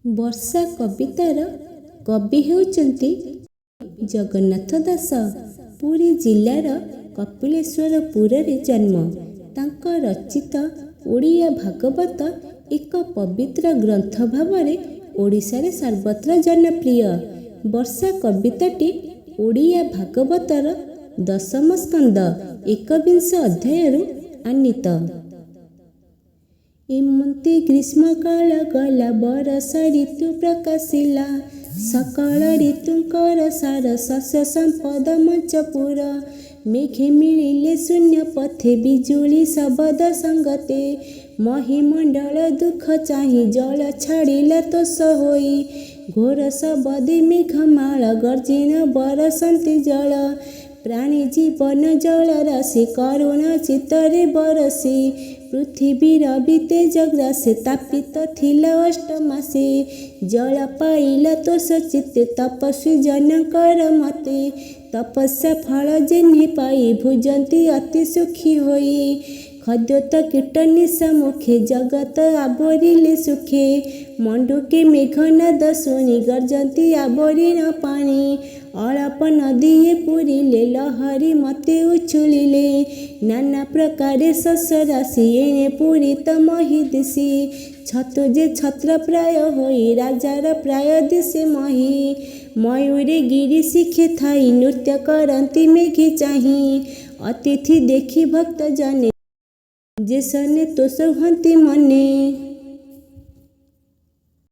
ବର୍ଷା କବିତାର କବି ହେଉଛନ୍ତି ଜଗନ୍ନାଥ ଦାସ। ପୁରୀ ଜିଲ୍ଲାର କପିଳେଶ୍ୱରପୁରରେ ଜନ୍ମ। ତାଙ୍କ ରଚିତ ଓଡ଼ିଆ ଭାଗବତ ଏକ ପବିତ୍ର ଗ୍ରନ୍ଥ ଭାବରେ ଓଡ଼ିଶାରେ ସର୍ବତ୍ର ଜନପ୍ରିୟ। ବର୍ଷା କବିତାଟି ଓଡ଼ିଆ ଭାଗବତର ଦଶମ ସ୍କନ୍ଧ ଏକବିଂଶ ଅଧ୍ୟାୟରୁ ଆନୀତ। ଏମନ୍ତେ ଗ୍ରୀଷ୍ମକାଳ ଗଲା, ବରଷା ଋତୁ ପ୍ରକାଶିଲା। ସକଳ ଋତୁଙ୍କର ସାର ଶସ୍ୟ ସମ୍ପଦ ମଞ୍ଚପୁର। ମେଘେ ମିଳିଲେ ଶୂନ୍ୟ ପଥେ ବିଜୁଳି ଶବଦ ସଙ୍ଗତେ। ମହୀମଣ୍ଡଳ ଦୁଃଖ ଚାହିଁ ଜଳ ଛାଡ଼ିଲା ତୋଷ ହୋଇ। ଘୋର ଶବଦେ ମେଘମାଳ ଗର୍ଜିଣ ବରଷନ୍ତି ଜଳ। ପ୍ରାଣୀ ଜୀବନ ଜଳରାଶି କରୁଣ ଚିତ୍ତରେ ବରଷି। ପୃଥିବୀ ରବି ତେଜ ଗ୍ରାସେ ତାପିତ ଥିଲା ଅଷ୍ଟମାସେ। ଜଳ ପାଇଲା ତୋଷ ଚିତ୍ତେ ତପସ୍ୱୀ ଜନଙ୍କର ମତେ। ତପସ୍ୟା ଫଳ ଯେହ୍ନେ ପାଇ ଭୁଜନ୍ତି ଅତି ସୁଖୀ ହୋଇ। ଖଦ୍ୟୋତ କୀଟ ନିଶା ମୁଖେ ଜଗତ ଆବରିଲେ ସୁଖେ। ମଣ୍ଡୁକେ ମେଘନାଦ ଶୁଣି ଗର୍ଜନ୍ତି ଆବରିଣ ପାଣି। ଅଳପ ନଦୀଏ ପୂରିଲେ ଲହରୀ ମତେ ଉଛୁଳିଲେ। ନାନା ପ୍ରକାରେ ଶସ୍ୟ ରାଶି ଏଣେ ପୂରିତ ମହୀ ଦିଶି। ଛତୁ ଯେ ଛତ୍ର ପ୍ରାୟ ହୋଇ ରାଜାର ପ୍ରାୟ ଦିଶେ ମହୀ। ମୟୂରେ ଗିରି ଶିଖେ ଥାଇ ନୃତ୍ୟ କରନ୍ତି ମେଘେ ଚାହିଁ। ଅତିଥି ଦେଖି ଭକ୍ତ ଜନେ ଯେ ସନେ ତୋଷ ହୁଅନ୍ତି ମନେ।